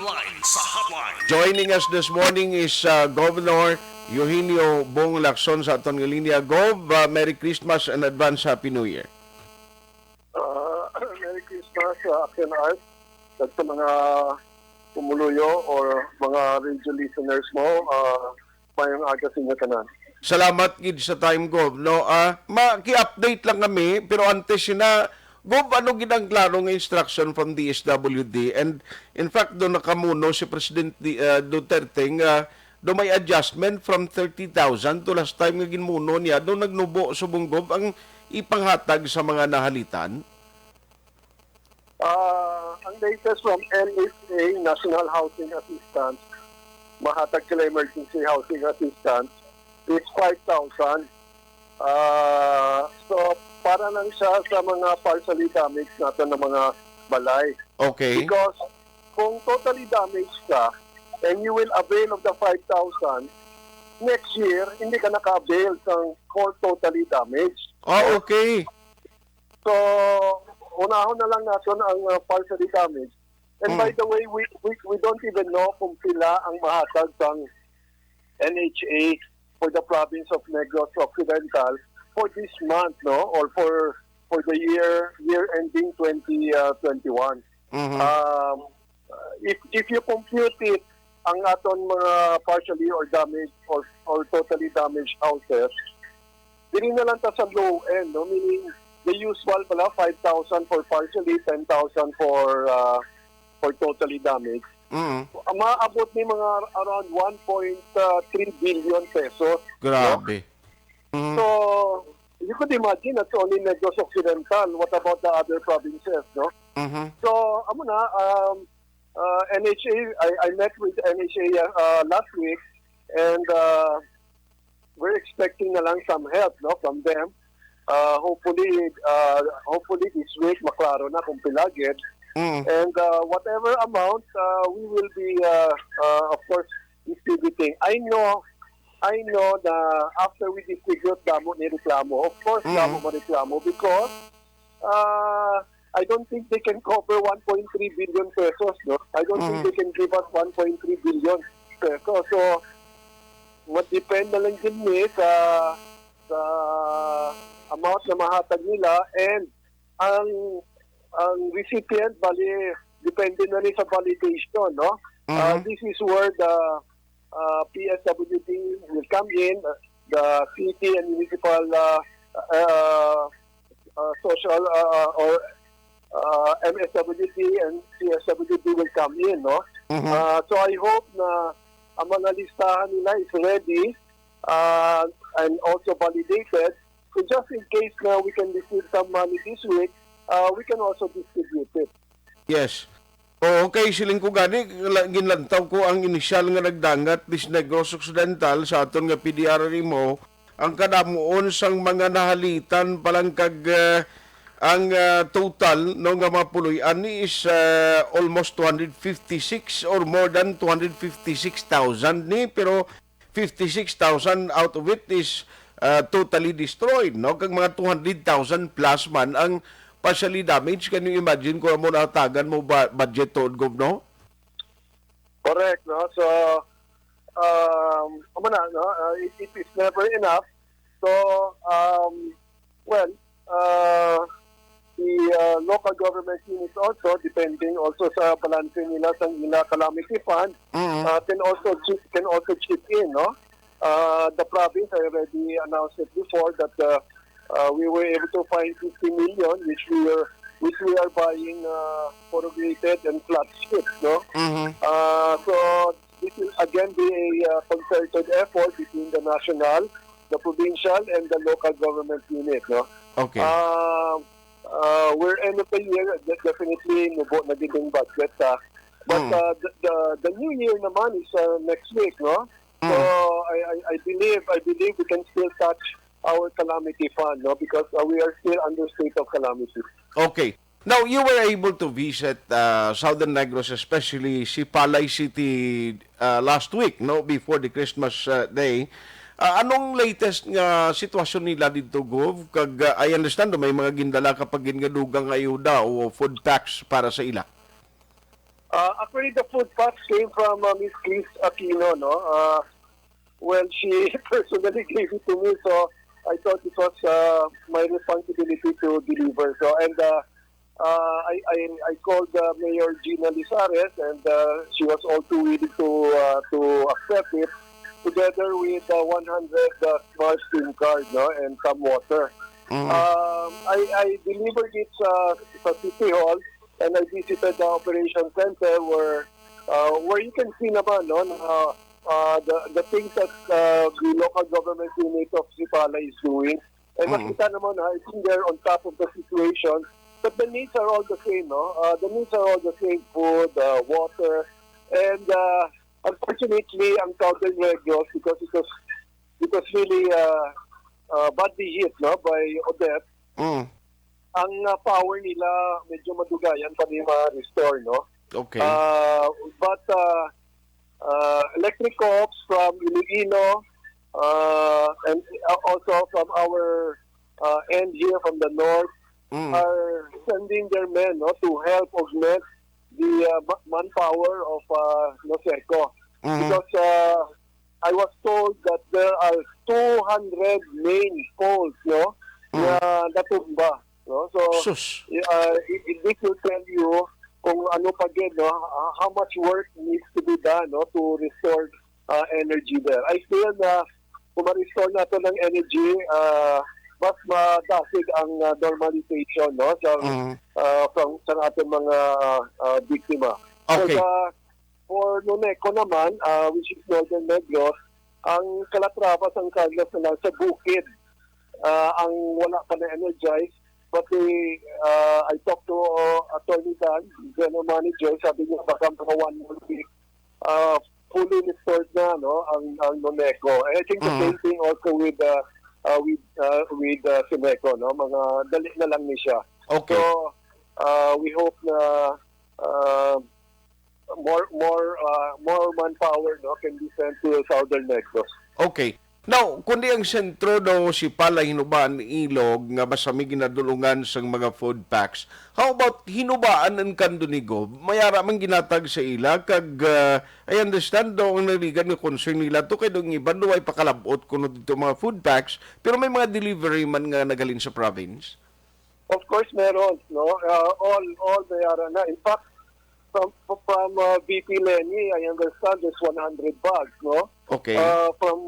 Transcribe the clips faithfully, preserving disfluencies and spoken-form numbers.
Line sa Hotline. Joining us this morning is uh, Governor Eugenio Bong Lacson sa aton nga linya. Gov, uh, Merry Christmas and advance Happy New Year. Ah, Merry Christmas sa akin, Art, at sa mga pumuluyo or mga radio listeners mo. Ah, mayong aga sa inyo tanan. Salamat gid sa time, Gov. No, ah, maki-update lang kami, pero antes yun na, Gov, ano gid ang klaro nga instruction from D S W D? And in fact, do nakamuno si President Di- ah, Duterte nga do may adjustment from thirty thousand to last time nga ginmuno niya, do nagnubo subong, Gov, ang ipanghatag sa mga nahalitan? Ah, ang latest from N H A, National Housing Assistance, mahatag sila emergency housing assistance, is five thousand. Ah, so, para lang siya sa mga partially damaged natin ng mga balay. Okay. Because kung totally damaged ka, and you will avail of the five thousand, next year, hindi ka naka-avail sa for totally damaged. Ah, okay. So, unahon na lang natin ang uh, partially damaged. And by Mm. the way, we, we we don't even know kung pila ang mahatag sang N H A for the province of Negros Occidental for this month, no, or for for the year year ending twenty twenty-one. Mhm. Um, if if you compute it, ang aton mga partially or damaged or or totally damaged houses, dili na lang ta sa low end, no? Meaning, the usual pala, five thousand for partially, ten thousand for uh, for totally damaged. Mm. Maabot ni mga around one point three billion pesos. Grabe. Mm. So, you could imagine that's only Negros Occidental. What about the other provinces, no? Mhm. So, amo na, um, uh, N H A, I, I met with N H A uh, last week, and uh, we're expecting na lang some help, no, from them. Uh, hopefully, uh, hopefully this week maklaro na kung pila gid. Mm. And uh, whatever amount, uh, we will be, uh, uh, of course, distributing. I know, I know na after we distribute, damo ni reklamo. Of course, Mm. damo mo reklamo because uh, I don't think they can cover one point three billion pesos, no? I don't think Mm. they can give us one point three billion pesos. So, madepend na lang din ni sa sa amount na mahatag nila, and ang ang recipient, bali, depende na ni sa validation, no? Uh, Mhm. This is where the uh, P S W D will come in, uh, the city and municipal uh, uh, uh, social uh, or uh, M S W D and P S W D will come in, no? Mhm. Uh, so I hope na ang mga listahan nila is ready uh, and also validated. So just in case na we can receive some money this week, uh, we can also distribute it. Yes. Oo, kay siling ko gani, la- ginlantaw ko ang inisyal nga nagdangat dis Negros Occidental sa aton nga P D R R M O, ang kadamuon sang mga nahalitan pa lang kag ah, ang ah, total, no, nga mga puloy-an ni is ah, almost two hundred fifty-six or more than two hundred fifty-six thousand ni, pero fifty-six thousand out of it is ah, totally destroyed, no? Kag mga two hundred thousand plus man ang partially damaged. Can you imagine kung amo na tagan mo ba budget tuod, Gov, no? Correct, no? So, um, amo na, no? Uh, it, it is never enough. So, um, well, uh, the uh, local government units also, depending also sa balanse nila sa ila calamity fund, Mm. uh, can also chip, can also chip in, no? Uh, the province, I already announced it before that uh, uh, we were able to find fifty million, which we are which we are buying uh, corrugated and flat strips, no? Mhm. Uh, so this will again be a uh, concerted effort between the national, the provincial, and the local government unit, no? Okay. Uh, uh, we're end of the year, de- definitely nubo na gid ang budget, ah. But Mm. uh, the, the the new year naman is uh, next week, no? So Mm. I, I I believe I believe we can still touch our calamity fund, no, because uh, we are still under state of calamity. Okay. Now, you were able to visit uh, Southern Negros, especially Sipalay City uh, last week, no, before the Christmas uh, day. Uh, anong latest nga sitwasyon nila dito, Gov? Kag uh, I understand do may mga gindala ka pa gid nga dugang nga ayuda o food packs para sa ila. Uh, actually, the food packs came from uh, Miss Chris Aquino, no? Uh, well, she personally gave it to me, so I thought it was uh, my responsibility to deliver. So, and uh, uh, I, I, I called uh, Mayor Gina Lizares, and uh, she was all too willing to uh, to accept it, together with uh, one hundred uh, smart SIM card, no, and some water. Mm. Um, I, I delivered it sa, sa City Hall, and I visited the operation center where uh, where you can see naman, no, na, uh, the, the things that uh, the local government unit of Sipala is doing. And Mm. makita naman, ha, I think they're on top of the situation. But the needs are all the same, no? Uh, the needs are all the same: food, uh, water, and uh, unfortunately, ang Southern Negros, because it was it was really uh, uh, badly hit, no, by Odette. Mm. Ang uh, power nila medyo madugayan pa ni ma-restore, no? Okay. Uh, but uh, uh, electric co-ops from Iloilo uh, and uh, also from our uh, end here from the north Mm. are sending their men, no, to help augment the uh, ma- manpower of uh, Noseco. Mhm. Because uh, I was told that there are two hundred main poles, no, Mm. na natumba, no? So, Sus. uh, it, it, this will tell you kung ano pa gid, no, uh, how much work needs to be done, no, to restore uh, energy there. I feel na kung ma-restore nato ng energy, uh, mas madasig ang uh, normalization, no, sa Mm. uh, from sa ating mga uh, biktima. Okay. So, sa for Noneco naman, ah, which is Northern Negros, ang Calatrava, San Carlos na lang sa bukid, ah, ang wala pa na-energize. But they, ah, I talked to uh, Attorney Dan, General Manager, sabi niya baka mga one more week, ah, fully restored na, no, ang, ang Noneco. And I think the Mm. same thing also with uh, uh, with uh, with uh, Suneco, no, mga dali na lang ni siya. Okay. So uh, we hope na uh, more more uh, more manpower, no, can be sent to Southern Negros. Okay. Now, kundi ang sentro daw Sipala, Hinubaan, Ilog nga masami ginadulungan sang mga food packs, how about Hinubaan and Candonigo? May ara man ginatag sa ila kag uh, I understand daw ang naligan nga concern nila to kay daw ang iban daw ay pakalabot kuno dito mga food packs, pero may mga delivery man nga naghalin sa province. Of course, meron, no? Uh, all all may ara na. In fact, from from uh, V P Leni, I understand there's one hundred bags, no? Okay. Uh, from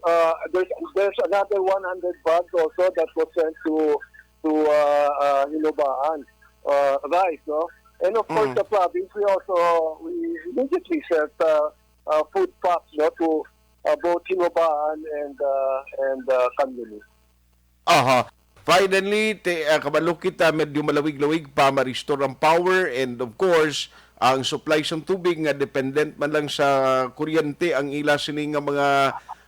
uh, there's there's another one hundred bags also that was sent to to uh, uh, Hinubaan, uh, rice, no? And of course, Mm. the province, we also we immediately sent uh, uh, food packs, no, to uh, both Hinubaan and uh, and uh, Candoni. Aha. Finally, ti, ah, kabalo kita, medyo malawig-lawig pa ma-restore ang power, and of course, ang supply sang tubig nga dependent man lang sa kuryente ang ila sini nga mga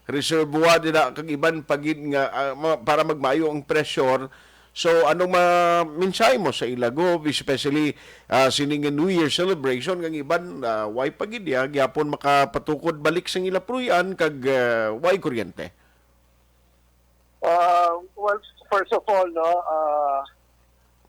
reservoir dira kag iban pa gid nga, ah, ma-, para magmaayo ang pressure. So, anong ma-, mensahe mo sa ila, Gov, especially ah, sini nga New Year celebration kang iban, ah, way pa gid ya gyapon makapatukod balik sang ila puloy-an kag ah, way kuryente? Uh, well, first of all, no, uh,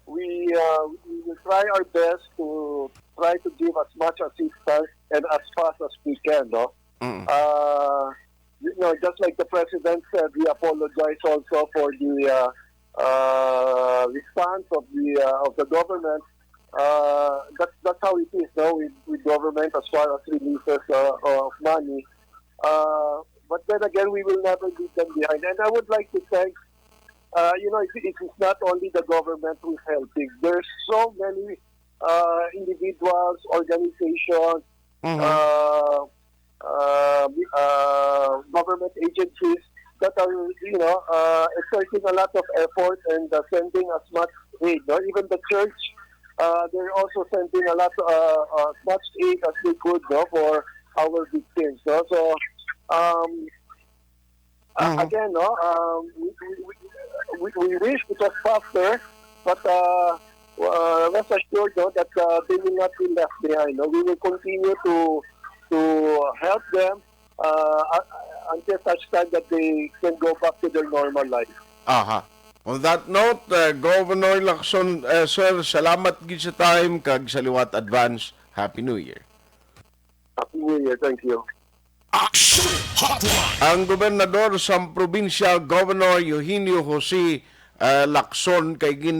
we uh, we will try our best to try to give as much assistance and as fast as we can, no. Mm. Uh, you know, just like the president said, we apologize also for the uh, uh, response of the uh, of the government. Uh, that's that's how it is, no, with, with government as far as releases uh, of money. Uh, but then again, we will never leave them behind. And I would like to thank, uh, you know, it, it is not only the government who's helping. There's so many uh, individuals, organizations, Mhm. uh, uh, uh, government agencies that are, you know, uh, exerting a lot of effort and uh, sending as much aid. No? Even the church, uh, they're also sending a lot, uh, uh, as much aid as they could, no, for our victims. No? So, um, uh, Mhm. again, no, um, we, we, we, we, we wish it was faster, but uh, uh, rest assured, no, that uh, they will not be left behind. No? We will continue to to help them uh, uh, until such time that they can go back to their normal life. Aha. On that note, uh, Governor Lacson, uh, sir, salamat gid sa time kag sa liwat advance. Happy New Year. Happy New Year. Thank you. Action Hotline. Ang gobernador sang probinsya, Governor Eugenio Jose uh, Lacson, kay gin